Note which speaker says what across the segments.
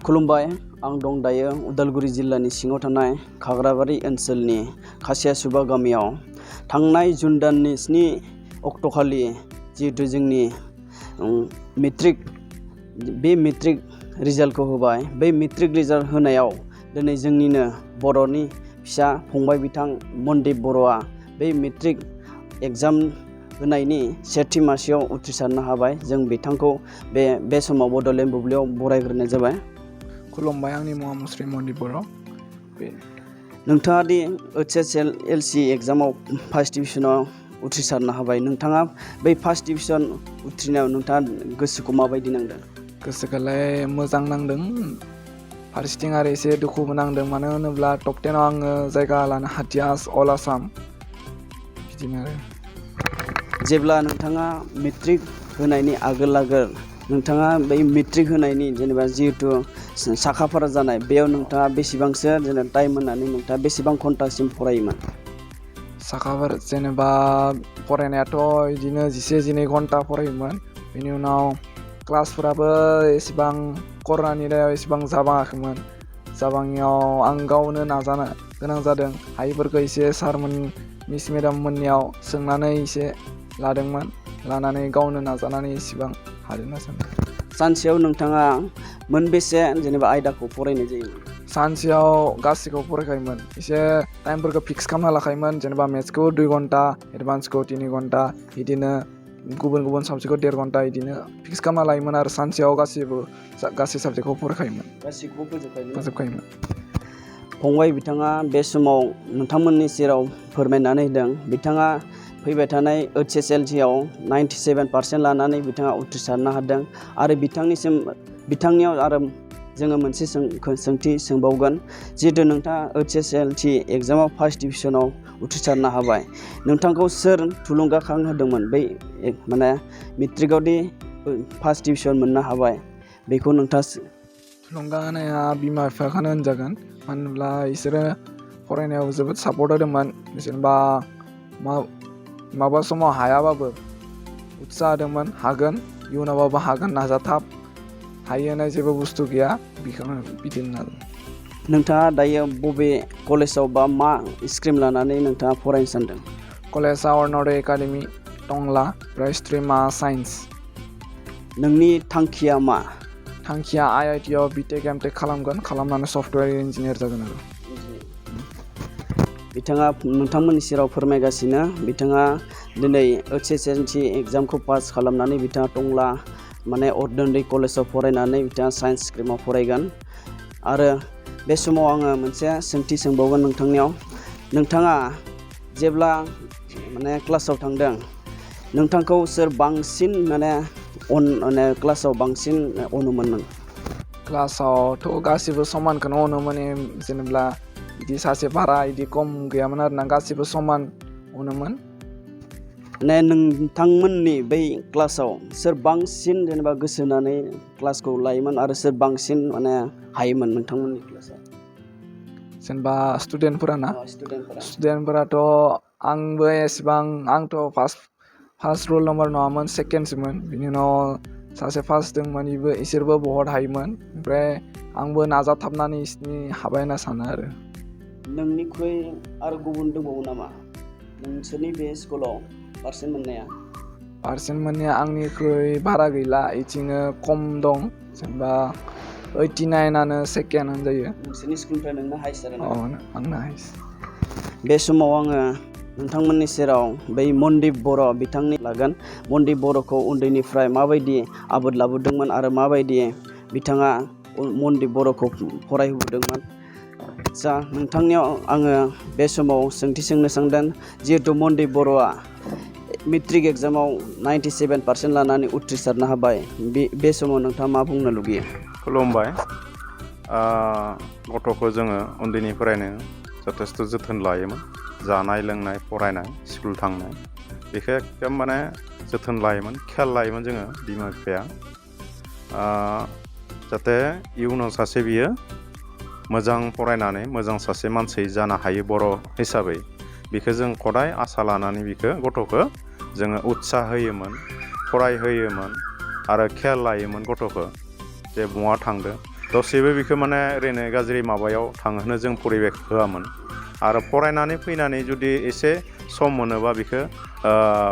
Speaker 1: खुलुमबाय आं दं दायो उदालगुरि जिल्लानि सिङाव थानाय खाग्राबारि ओनसोलनि खासियासुबा गामियाव थांनाय जुन दाननि 7 अक्ट'खालि जिहेतु जोंनि मेट्रिक रिजाल्टखौ होबाय। बे मेट्रिक रिजाल्ट होनायाव दिनै जोंनिनो बर'नि फिसा फंबाय बिथां मनदिप बर'आ बे मेट्रिक एग्जाम होनायनि सेथि मासियाव उथ्रिसारनो हाबाय। जों बिथांखौ बे समाव बड'लेण्ड बुब्लियाव बरायग्रोनाय जाबाय।
Speaker 2: खुलुमबाय आंनि मुङा मुस्रि मनदिप बर'।
Speaker 1: नोंथाङा दि HSLC एग्जामाव फार्स्ट डिभिजनाव उथ्रिसारनो हाबाय, नोंथाङा बै फार्स्ट डिभिजन उथ्रिनायाव नोंथाङा गोसोखौ माबायदि नांदों?
Speaker 2: गोसोखौलाय मोजां नांदों, फारसेथिं आरो एसे दुखुबो नांदों। मानो होनोब्ला टप 10आव आङो जायगा लानो हादिया अल आसाम बिदिनो आरो।
Speaker 1: जेब्ला नोंथाङा मेट्रिक होनायनि आगोल नोंथाङा बै मेट्रिक होनायनि जेनेबा जिहेतु साखाफारा जानाय, बेयाव नोंथाङा बेसेबांसो जेनेबा टाइम होनानै नोंथाङा बेसेबां घन्टासिम फरायोमोन?
Speaker 2: साखाफारा जेनेबा फरायनायाथ' बिदिनो 11-12 घन्टा फरायोमोन। बेनि उनाव क्लासफोराबो एसेबां कर'नानि दायाव एसेबां जाबाङाखैमोन। जाबाङियाव आं गावनो नाजानो गोनां जादों। हायिफोरखौ एसे सारमोन मिस मेडाम मोननियाव सोंनानै एसे लादोंमोन। लानानै गावनो नाजानानै एसेबां हादोंना सानदों।
Speaker 1: सानसेयाव नोंथाङा मोनबेसे जेनेबा आयदाखौ फरायनाय जायोमोन?
Speaker 2: सानसेयाव गासैखौबो फरायखायोमोन। एसे टाइमफोरखौ फिक्स खालामना लाखायोमोन। जेनेबा मेथ्सखौ 2 घन्टा, एडभान्सखौ 3 घन्टा, बिदिनो गुबुन साबजेक्टखौ 1.5 घन्टा बिदिनो फिक्स खालामना लायोमोन आरो सानसेयाव गासै साबजेक्टखौ फरायखायोमोन।
Speaker 1: गासैखौबो
Speaker 2: फोजोबखायोमोन।
Speaker 1: फंबाय बिथाङा बे समाव नोंथांमोननि सेराव फोरमायनानै होदों, बिथाङा फैबाय थानाय HSLCआव 97% लानानै बिथाङा उथ्रिसारनो हादों। आरो बिथांनियाव आरो जोङो मोनसे सोंथि सोंबावगोन। जिहेतु नोंथाङा HSLC एग्जामाव फार्स्ट डिभिजनाव उथ्रिसारनो हाबाय, नोंथांखौ सोर थुलुंगाखां होदोंमोन? बै माने मेट्रिकआवदि फार्स्ट डिभिजन मोननो हाबाय, बेखौ नोंथाङा
Speaker 2: थुलुंगा होनाया बिमा बिफाखौनो होनजागोन। मानो होनब्ला बिसोरो फरायनायाव जोबोद सापर्ट होदोंमोन। जेनेबा माबा समाव हायाबाबो उत्साह होदोंमोन, हागोन, इयुनावबाबो हागोन, नाजाथाब, हायो होननाय जेबो बुस्थु गैया, बेखौनो बिदिनो आरो।
Speaker 1: नोंथाङा दायो बबे कलेजाव बा मा स्ट्रिम लानानै नोंथाङा फरायनो सानदों?
Speaker 2: कलेजआ अरुण'दय एकाडेमि टंला, ओमफ्राय स्ट्रिमा साइन्स।
Speaker 1: नोंनि थांखिया मा?
Speaker 2: थांखिया IIT आव BTech MTech खालामनानै सफ्टवेयर इन्जिनियार जागोन आरो।
Speaker 1: बिथाङा नोंथांमोननि सेराव फोरमायगासिनो, बिथाङा दिनै HSLC एग्जामखौ पास खालामनानै बिथाङा टंला माने अरुण'दय कलेजाव फरायनानै बिथाङा साइन्स स्ट्रिमाव फरायगोन। आरो बे समाव आङो मोनसे सोंथि सोंबावगोन नोंथांनियाव। नोंथाङा जेब्ला माने क्लासाव थांदों, नोंथांखौ सोर बांसिन क्लासाव बांसिन अनोमोन नों?
Speaker 2: क्लासावथ' गासिबो समानखौनो अनोमोन। जेनेबा बिदि सासे बारा बिदि खम गैयामोन आरोना, गासिबो समान अनोमोन।
Speaker 1: माने नोंथांमोननि बै क्लासाव सोर बांसिन जेनेबा गोसो होनानै क्लासखौ लायोमोन आरो सोर बांसिन माने हायोमोन नोंथांमोननि क्लासाव?
Speaker 2: जेनेबा स्टुडेन्टफोराथ' आंथ' फार्स्ट रल नाम्बार नङामोन, सेकेन्डसोमोन। बिनि उनाव सासे फार्स्ट दंमोन, इसोरबो बहुत हायोमोन। ओमफ्राय आंबो नाजाथाबनानै इसोरनि हाबाय होनना सानो आरो।
Speaker 1: नोंनिख्रुइ आरो गुबुन दंबावो नामा नोंसोरनि बे स्कुलाव पारसेन्ट मोननाया?
Speaker 2: पारसेन्ट मोननाया आंनिख्रुइ बारा गैला, इथिंनो खम दं। जेनेबा 89आनो सेकेन्ड होनजायो।
Speaker 1: नोंसोरनि स्कुलनिफ्राय नोंनो हाइस्ट आरो ना?
Speaker 2: आंनो हाइस्ट।
Speaker 1: बे समाव आङो नोंथांमोननि सेराव बै मनदिप बर' बिथांनि लागोन। मनदिप बर'खौ उन्दैनिफ्राय माबायदि आबोर लाबोदोंमोन आरो माबायदि बिथाङा मनदिप बर'खौ फरायहोबोदोंमोन। नोंथांनियाव आङो बे समाव सोंथि सोंनो सानदों। जिहेतु मनदिप बर'आ मेट्रिक एग्जामाव 97% लानानै उथ्रिसारनो हाबाय, बे समाव नोंथाङा मा बुंनो लुगैयो?
Speaker 3: खुलुमबाय। गथ'खौ जोङो उन्दैनिफ्रायनो जथेस्थ' जोथोन लायोमोन। जानाय लोंनाय, फरायनाय, स्कुल थांनाय, बेखौ एकदम माने जोथोन लायोमोन, खेल लायोमोन जोङो बिमा बिफाया। जाहाथे इयुनाव सासे बियो मोजां फरायनानै मोजां सासे मानसि जानो हायो बर' हिसाबै। बेखौ जों हदाय आसा लानानै गथ'खौ जोङो उत्साह होयोमोन, फरायहोयोमोन आरो खेल लायोमोन गथ'खौ जे बहा थांदों। दसेबो बेखौ माने ओरैनो गाज्रि माबायाव थांहोनो जों परिबेक होआमोन आरो फरायनानै फैनानै जुदि एसे सम मोनोबा बेखौ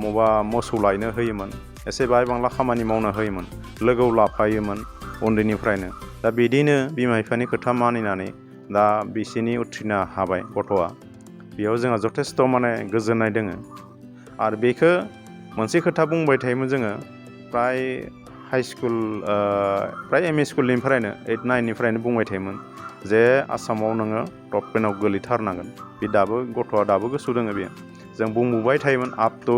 Speaker 3: मबा मोसौ लायनो होयोमोन एसे बाय बांला खामानि मावनो होयोमोन लोगोआव लाफायोमोन उन्दैनिफ्रायनो दा बिदिनो बिमा बिफानि खोथा मानिनानै दा बिसिनि उथ्रिनो हाबाय गथ'आ बेयाव जोंहा जथेस्थ' माने गोजोननाय दोङो आरो बेखौ मोनसे खोथा बुंबाय थायोमोन जोङो प्राय हाइ स्कुल प्राय एम इ स्कुलनिफ्रायनो 8, 9निफ्रायनो बुंबाय थायोमोन जे आसामाव नोङो टप 10आव गोलैथारनांगोन बे दाबो गथ'आ दाबो गोसो दोङो बेयो जों बुंबोबाय थायोमोन आप टु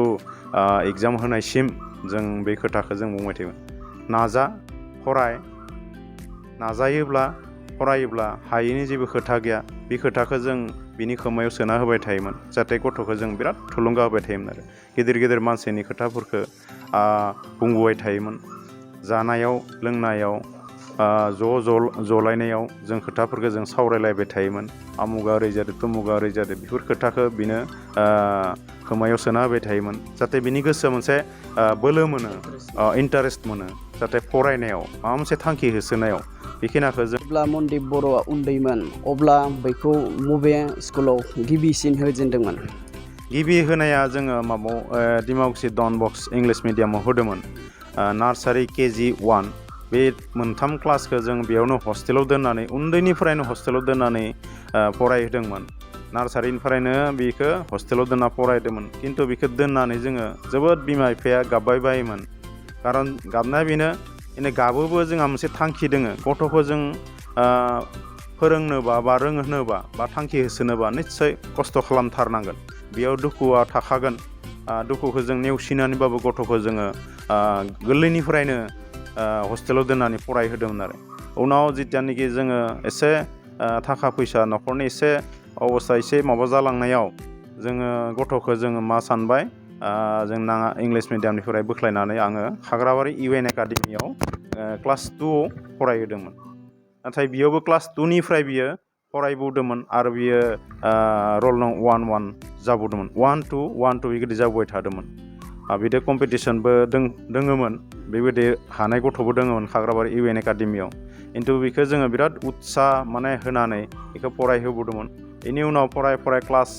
Speaker 3: एग्जाम होनायसिम जों बे खोथाखौ जों बुंबाय थायोमोन नाजा फराय नाजायोब्ला फरायोब्ला हायैनि जेबो खोथा गैया बे खोथाखौ जों बिनि खोमायाव सोना होबाय थायोमोन जाहाथे गथ'खौ जों बिराद थुलुंगा होबाय थायोमोन आरो गिदिर गिदिर मानसिनि खोथाफोरखौ बुंबोबाय थायोमोन जानायाव लोंनायाव जलायनायाव जों खोथाफोरखौ जों सावरायलायबाय थायोमोन आमुगा ओरै जादों तमुगा ओरै जादों बेफोर खोथाखौ बिनो खोमायाव सोना होबाय थायोमोन जाहाथे बिनि गोसोआ मोनसे बोलो मोनो इन्टारेस्ट मोनो जाहाथे फरायनायाव माबा मोनसे थांखि होसोनायाव बेखिनिखौ जों
Speaker 1: जेब्ला मनदिप बर'आ उन्दैमोन अब्ला बैखौ बबे स्कुलाव गिबिसिन होजेनदोंमोन
Speaker 3: गिबि होनाया जोङो माबायाव डिमाकुसि डन बक्स इंलिश मिडियामाव होदोंमोन नार्सारि KG 1 बे मोनथाम क्लासखौ जों बेयावनो हस्टेलाव दोननानै उन्दैनिफ्रायनो हस्टेलाव दोननानै फरायहोदोंमोन नार्सारिनिफ्रायनो बेखौ हस्टेलाव दोनना फरायदोंमोन खिन्थु बेखौ दोननानै जोङो जोबोद बिमा बिफाया गाबबाय बायोमोन खारन गाबनाया बेनो गाबोबो जोंहा मोनसे थांखि दोङो गथ'खौ जों फोरोंनोबा बा रोंहोनोबा बा थांखि होसोनोबा निस्सय खस्थ' खालामथारनांगोन बेयाव दुखुआ थाखागोन दुखुखौ जों नेवसिनानैबाबो गथ'खौ जोङो गोरलैनिफ्रायनो हस्टेलाव दोननानै फरायहोदोंमोन आरो उनाव जितियानोखि जोङो एसे थाखा फैसा न'खरनि एसे अबस्था एसे माबा जालांनायाव जोङो गथ'खौ जोङो मा सानबाय जों नाङा इंलिश मिडियामनिफ्राय बोख्लायनानै आङो खाग्राबारि UN एकाडेमियाव क्लास 2आव फरायहोदोंमोन नाथाय बियावबो क्लास 2निफ्राय बियो फरायबोदोंमोन आरो बियो रल नं 1-1 जाबोदोंमोन 1-2 बेबायदि जाबोबाय थादोंमोन बिदि कम्पिटिसनबो दोङोमोन बेबायदि हानाय गथ'बो दोङोमोन खाग्राबारि UN एकाडेमियाव खिन्थु बेखौ जोङो बिराद उत्साह माने होनानै बेखौ फरायहोबोदोंमोन बेनि उनाव फराय क्लास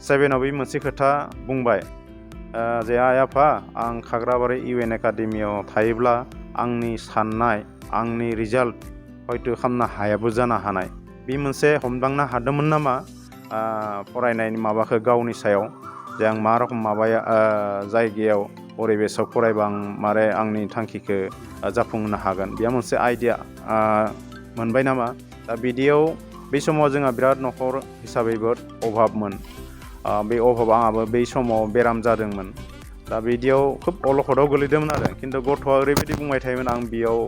Speaker 3: 7आव बे मोनसे खोथा बुंबाय जे आइ आफा आं खाग्राबारि UN एकाडेमियाव थायोब्ला आंनि साननाय आंनि रिजाल्ट हयथ' खालामनो हायाबो जानो हानाय बे मोनसे हमदांनो हादोंमोन नामा फरायनायनि माबाखौ गावनि सायाव जे आं मा रखम माबाया जायगायाव परिबेसाव फरायबा आं मारै आंनि थांखिखौ जाफुंहोनो हागोन बेयाव मोनसे आइडिया मोनबाय नामा दा बिदियाव बे समाव जोंहा बिराद न'खर हिसाबैबो अभाबमोन बे अभाबा आंहाबो बै समाव बेराम जादोंमोन दा बिदियाव खोब अलखदाव गोलैदोंमोन आरो खिन्थु गथ'आ ओरैबायदि बुंबाय थायोमोन आं बेयाव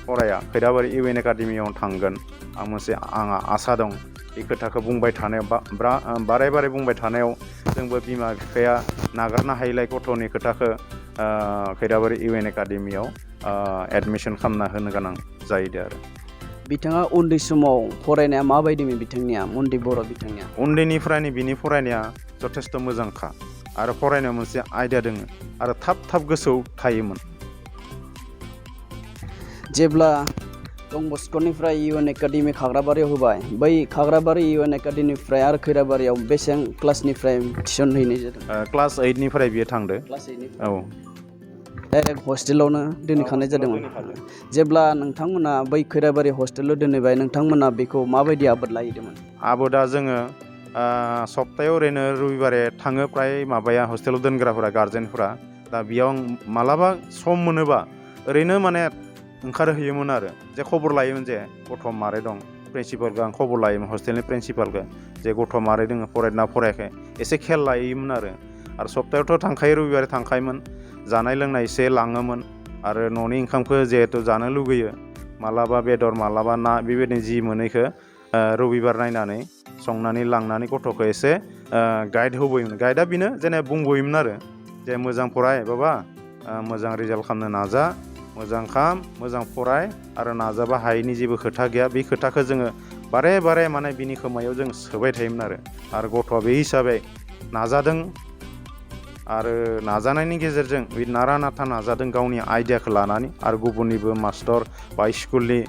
Speaker 3: फराया खैराबारि UN एकाडेमियाव थांगोन आं मोनसे आंहा आसा दं बे खोथाखौ बुंबाय थानायाव बारे बारे बुंबाय थानायाव जोंबो बिमा बिफाया नागारनो हायिलाय गथ'नि खोथाखौ खैराबारि UN एकाडेमियाव एडमिसन खालामना होनो गोनां जाहैदों आरो
Speaker 1: बिथाङा उन्दै समाव फरायनाया माबायदिमोन बिथांनिया मनदिप बर' बिथांनिया
Speaker 3: उन्दैनिफ्रायनो बिनि फरायनाया जथेस्थ' मोजांखा आरो फरायनायाव मोनसे आयदा दोङो आरो थाब गोसोआव थायोमोन
Speaker 1: जेब्ला डन बस्क'निफ्राय UN एकाडेमि खाग्राबारियाव होबाय बै खाग्राबारि UN एकाडेमिनिफ्राय आरो खैराबारियाव बेसेबां क्लासनिफ्राय थिसनहैनाय जादों
Speaker 3: क्लास 8निफ्राय बियो थांदो औ
Speaker 1: डाइरेक्ट हस्टेलावनो दोनखानाय जादोंमोन जेब्ला नोंथांमोना बै खैराबारि हस्टेलाव दोनहैबाय नोंथांमोना बेखौ माबायदि आबाद लाहैदोंमोन
Speaker 3: आबादा जोङो सप्तायाव ओरैनो रबिबारे थाङो प्राय माबाया हस्टेलाव दोनग्राफोरा गार्जेनफोरा दा बेयाव मालाबा सम मोनोबा ओरैनो माने ओंखारहैयोमोन आरो जे खबर लायोमोन जे गथ' मारै दं प्रिन्सिपालखौ आं खबर लायोमोन हस्टेलनि प्रिन्सिपालखौ जे गथ' मारै दङ फरायदोंना फरायाखै एसे खेल लायोमोन आरो सप्तायावथ' थांखायो रबिबारे थांखायोमोन जानाय लोंनाय एसे लाङोमोन आरो न'नि ओंखामखौ जिहेथु जानो लुगैयो मालाबा बेदर मालाबा ना बेबायदिनो जि मोनैखौ रबिबार नायनानै संनानै लांनानै गथ'खौ एसे गाइड होबोयोमोन गाइडआ बेनो जेने बुंबोयोमोन आरो जे मोजां फराय बाबा मोजां रिजाल्ट खालामनो नाजा मोजां खाम मोजां फराय आरो नाजाबा हायैनि जेबो खोथा गैया बे खोथाखौ जोङो बारे माने बिनि खोमायाव जों सोबाय थायोमोन आरो गथ'आ बे हिसाबै नाजादों आरो नाजानायनि गेजेरजों बे नारा नाथा नाजादों गावनि आइडियाखौ लानानै आरो गुबुननिबो मास्टर बा स्कुलनि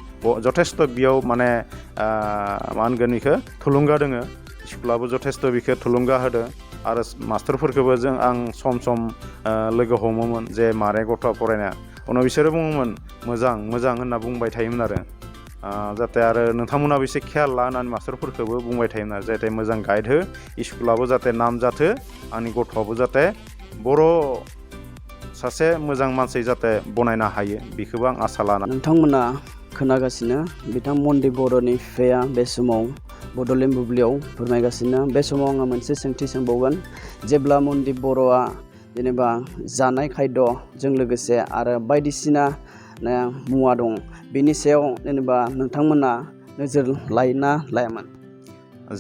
Speaker 3: जथेस्थ' बेयाव माने मा होनगोन बेखौ थुलुंगा दोङो स्कुलाबो जथेस्थ' बेखौ थुलुंगा होदों आरो मास्टारफोरखौबो आं सम सम लोगो हमोमोन जे मारै गथ'आ फरायनाया उनाव बिसोरो बुङोमोन मोजां होनना बुंबाय थायोमोन आरो जाहाथे आरो नोंथांमोनाबो एसे खेयाल ला होननानै मास्टारफोरखौबो बुंबाय थायोमोन आरो जाहाथे मोजां गाइड हो स्कुलाबो जाहाथे नाम जाथो आंनि गथ'आबो जाहाथे बर' सासे मोजां मानसि जाहाथे बनायनो हायो बेखौबो आं आसा लाना
Speaker 1: नोंथांमोना खोनागासिनो बिथां मन्दिप बर'नि बिफाया बे समाव बड'लेण्ड बुब्लियाव फोरमायगासिनो बे समाव आङो मोनसे सोंथि सोंबावगोन जेब्ला मन्दिप बर'आ जेनेबा जानाय खायद'जों लोगोसे आरो बायदिसिना मुवा दं बेनि सायाव जेनेबा नोंथांमोना नोजोर लायोना लायामोन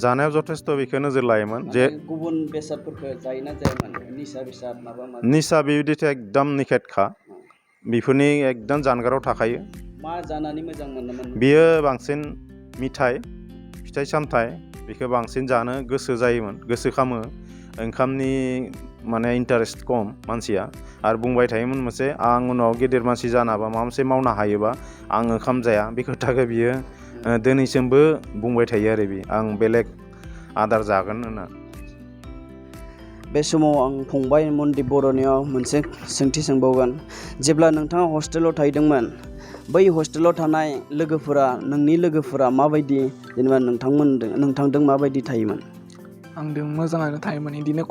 Speaker 3: जानायाव जथेस्थ' बेखौ नोजोर लायोमोन जे
Speaker 1: गुबुन बेसादफोरखौ जायोना जायामोन निसा बेसाद माबा
Speaker 3: निसा बेबायदिथ' एकदम निखेटखा बेफोरनि एकदम जानगाराव थाखायो
Speaker 1: मा जानानै मोजां मोनोमोन
Speaker 3: बियो बांसिन फिथाइ सामथाइ बेखौ बांसिन जानो गोसो जायोमोन गोसो खामो ओंखामनि माने इन्टारेस्ट खम मानसिया आरो बुंबाय थायोमोन मोनसे आं उनाव गेदेर मानसि जानाबा माबा मोनसे मावनो हायोबा आं ओंखाम जाया बे खोथाखौ बियो दिनैसिमबो बुंबाय थायो आरो बे आं बेलेग आदार जागोन होनना
Speaker 1: बे समाव आं फंबाय मन्दिप बर'नियाव मोनसे सोंथि सोंबावगोन जेब्ला नोंथाङा हस्टेलाव थाहैदोंमोन बै हस्टेलाव थानाय लोगोफोरा नोंनि लोगोफोरा माबायदि जेनेबा नोंथांजों माबायदि थायोमोन
Speaker 2: आंदों मोजाङानो थायोमोन बिदिनो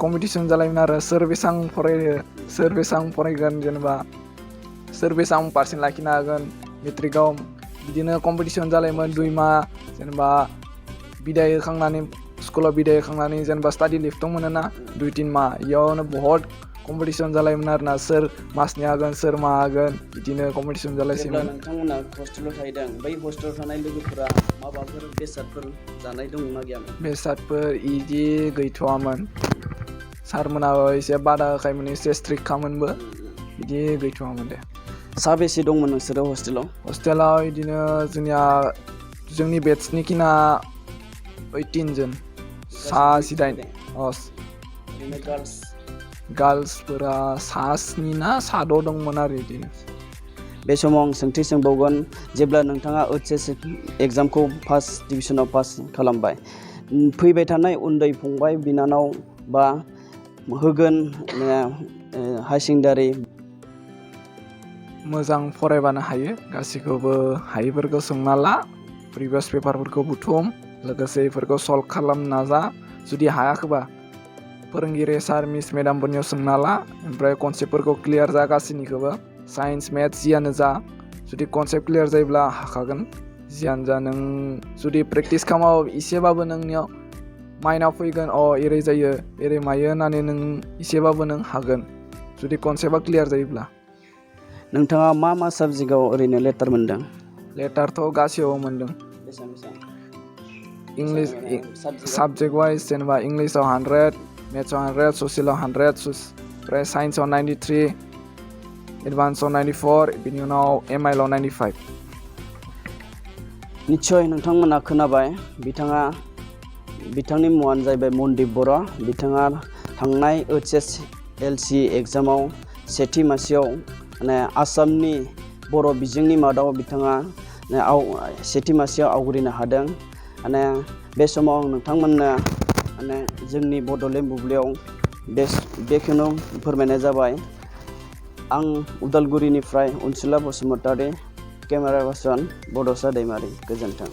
Speaker 2: कम्पिटिसन जालायोमोन आरो सोर बेसेबां फरायगोन जेनेबा सोर बेसेबां पार्सेन्ट लाखिनो हागोन मेट्रिकआव बिदिनो कम्पिटिसन जालायोमोन 2 माह जेनेबा बिदाय होखांनानै स्कुलाव बिदाय होखांनानै जेनेबा स्टाडि लिभथ' मोनोना 2-3 माह इयावनो बहुत कम्पिटिसन जालायोमोन आरोना सोर मासनि हागोन सोर मा हागोन बिदिनो कम्पिटिसन जालायसैमोन
Speaker 1: जेब्ला नोंथांमोना हस्टेलाव थाहैदों बै हस्टेलाव थानाय लोगोफोरा माबाफोर बेसादफोर जानाय दंना गैयामोन
Speaker 2: बेसादफोर इदि गैथ'वामोन सारमोनाबो एसे बादा होखायोमोन एसे स्ट्रिक्ट खामोनबो बिदि गैथ'वामोन दे
Speaker 1: साबेसे दंमोन नोंसोरो
Speaker 2: हस्टेलाव बिदिनो जोंनि बेट्सनि खिना 18 जन सा 18 गार्लसफोरा सा 7 ना सा 6 दंमोन आरो बिदिनो
Speaker 1: बे समाव आं सोंथि सोंबावगोन जेब्ला नोंथाङा HS एग्जामखौ फार्स्ट डिभिजनाव पास खालामबाय फैबाय थानाय उन्दै फंबाय बिनानाव बा होगोन हाई सेकेन्डारि
Speaker 2: मोजां फरायबानो हायो गासैखौबो हायिफोरखौ सोंना ला प्रिभियास पेपारफोरखौ बुथुम लोगोसे बेफोरखौ सल्भ खालामनो नाजा जुदि हायाखैबा फोरोंगिरि सार मिस मेडामफोरनियाव सोंना ला ओमफ्राय कनसेप्टफोरखौ क्लियार जा गासैनिखौबो साइन्स मेथ्स जियानो जा जुदि कनसेप्ट क्लियार जायोब्ला हाखागोन जियानो जा नों जुदि प्रेक्टिस खालामाबा एसेबाबो नोंनियाव माइन्डआव फैगोन एरै जायो एरै मायो होननानै नों एसेबाबो नों हागोन जुदि कनसेप्टआ क्लियार जायोब्ला
Speaker 1: नोंथाङा मा साबजेक्टआव ओरैनो लेटार मोन्दों
Speaker 2: लेटारथ' गासैयावबो मोन्दों इंलिस साबजेक्ट वाइज जेनेबा इंलिसाव 100 मेथ्सआव 100 ससियेलाव 100 ओमफ्राय साइन्सआव 93 एडभान्सआव 94 बिनि उनाव MILआव 95
Speaker 1: निस्सय नोंथांमोना खोनाबाय बिथांनि मुङानो जाहैबाय मन्दिप बर' बिथाङा थांनाय HSLC एग्जामाव सेथि मासियाव आसामनि बर' बिजोंनि मादाव बिथाङा सेथि मासियाव आवग्रिनो हादों बे समाव आं नोंथांमोननो जोंनि बड'लेण्ड बुब्लियाव बेखौनो फोरमायनाय जाबाय आं उदालगुरिनिफ्राय अनसुला बसुमतारी केमेरा पार्सन बड'सा दैमारि गोजोन्थों।